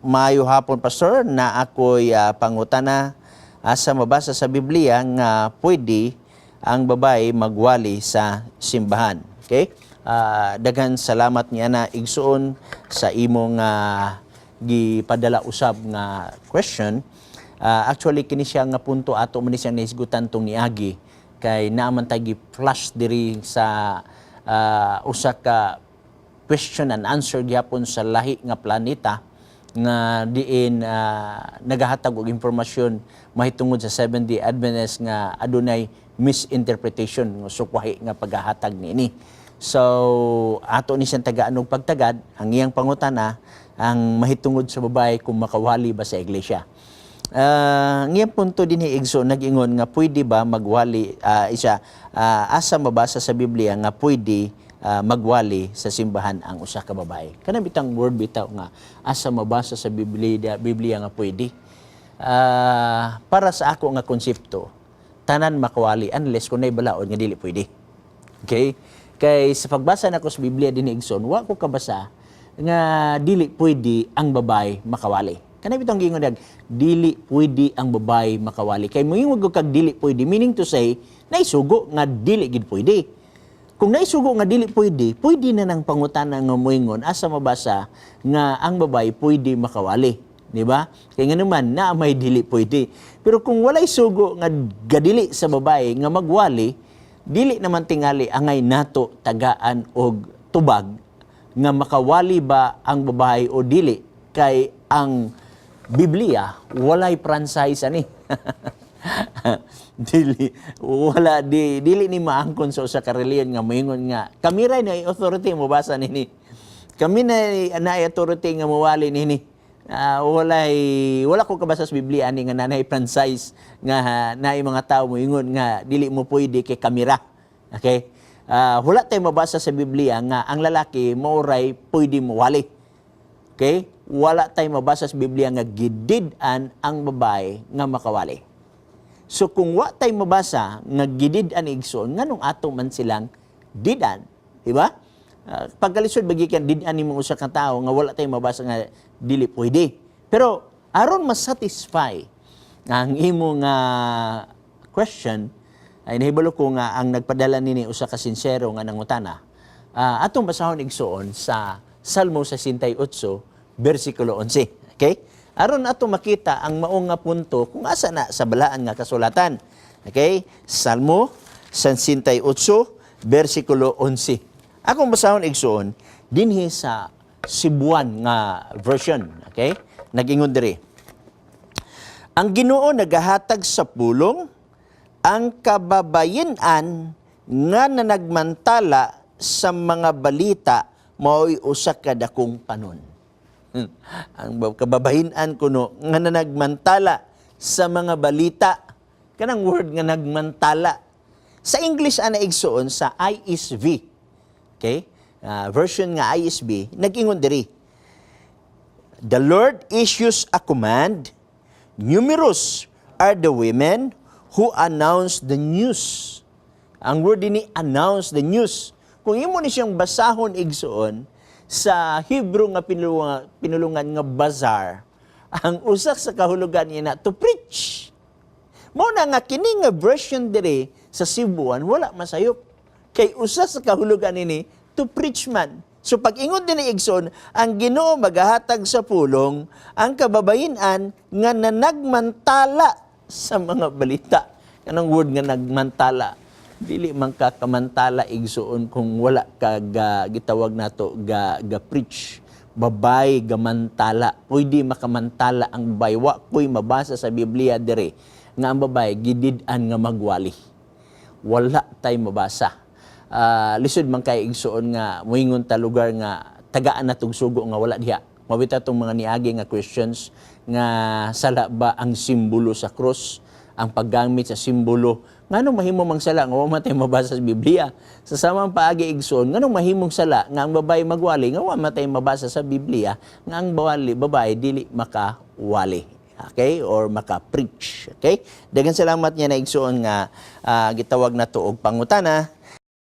Maayo hapon, Pastor, na ako'y pangutana, asa mabasa sa Biblia nga pwede ang babae magwali sa simbahan? Okay? Daghan salamat niya na, igsuon, sa imong gipadala usab nga question. Actually kini siya nga punto ato man ni siyang nahisgutan tong niagi kay naaman tay gi-flash diri sa usa ka question and answer gyapon sa lahi nga planeta nga diin nagahatag og impormasyon mahitungod sa Seventh-day Adventist nga adunay misinterpretation nga sukwahi nga paghahatag niini. So ato ni siyang tagaan og pagtagad ang iyang pangutana ang mahitungod sa babae kung makawali ba sa iglesia. Ang iyang punto dinhi, igsoon, nag-ingon nga pwede ba magwali isa asa mabasa sa Biblia nga pwede magwali sa simbahan ang usa ka babae. Kana bitang word bitaw nga asa mabasa sa Biblia Biblia nga pwede. Para sa ako nga konsepto, tanan makawali unless kung nay balaod nga dili pwede. Okay? Kay sa pagbasa nako sa Biblia dinhi, igsoon, wa ko kabasa nga dili pwede ang babae makawali. Kana bitong giingon dag dili pwede ang babae makawali. Kay moingon kag dili pwede, meaning to say naisugo nga dili gid pwede. Kung naisugo nga dili pwede, pwede na nang pangutana nga moingon asa mabasa nga ang babae pwede makawali. Di ba? Kay nga naman na may dili pwede. Pero kung walay sugo nga gadili sa babae nga magwali, dili naman tingali angay nato tagaan og tubag nga makawali ba ang babae o dili kay ang Biblia walay franchise ani. Dili wala di dili ni maangkon sa usa ka relihiyon nga moingon nga kami ra na authority mobasa nini. Kami na na authority nga mowali nini. Walay wala ko kabasa sa Biblia ani nga nanay franchise nga naay mga tao moingon nga dili mo pwede kay kami ra. Okay? Wala tay mabasa sa Biblia nga ang lalaki maoray pwede mowali. Okay? Wala tay mabasa sa Biblia nga gidid-an ang babae nga makawali. So kung wa tay mabasa nga gidid-an, igsoon, nganong ato man silang did-an, di ba? Pagkalisod bagikan did-an nimo usa ka tawo nga wala tay mabasa nga dili pwede. Pero aron masatisfy ang imo nga question, ay nahibalo ko nga ang nagpadala nini usa ka sinsero nga nangutana. Atong basahon, igsoon, sa Salmo 68 bersikulo 11. Okay? Aron ato makita ang mao nga punto kung asa na sa balaan nga kasulatan. Okay? Salmo 68 bersikulo 11. Akong basahon, igsoon, dinhi sa Cebuan nga version, okay? Nag-ingon diri. Ang Ginoo nagahatag sa pulong, ang kababayen-an nga nanagmantala sa mga balita mao'y usa ka dakong panon. Ang kababayen-an kuno nga nanagmantala sa mga balita, kanang word nga nagmantala. Sa English ana, igsoon, sa ISV. Okay? Version nga ISV, nag-ingon diri. The Lord issues a command. Numerous are the women who announce the news. Ang word ni announce the news. Kung imo ni siyang basahon, igsoon, sa Hebrew nga pinulungan nga bazar, ang usak sa kahulugan niya na to preach. Mao na nga kini nga version dire sa Cebuan wala masayop. Kay usa sa kahulugan nini to preach man. So pag ingon dinhi, igsoon, ang Ginoo magahatag sa pulong, ang kababayen-an nga nanagmantala sa mga balita. Kanang word nga nagmantala. Dili man ka kamantala, igsoon, kung wala ka ga, gitawag nato ga preach. Babay gamantala. Pwede makamantala ang babae. Wa ko'y mabasa sa Biblia dire nga ang babae gidid-an nga magwali. Wala tay mabasa. Lisod man kay, igsoon, nga moingon ta lugar nga tagaan na tug sugo nga wala diha. Mabita tong mga niagi nga questions nga sala ba ang simbolo sa krus, ang paggamit sa simbolo. Nganong mahimo mang sala nga wa man tay mabasa sa Biblia? Sa samang paagi, igsoon, nganong mahimong sala nga ang babae magwali nga wa man tay mabasa sa Biblia nga ang babae dili makawali? Okay? Or maka-preach. Okay? Daghang salamat niya na, igsoon, nga gitawag na to og pangutana.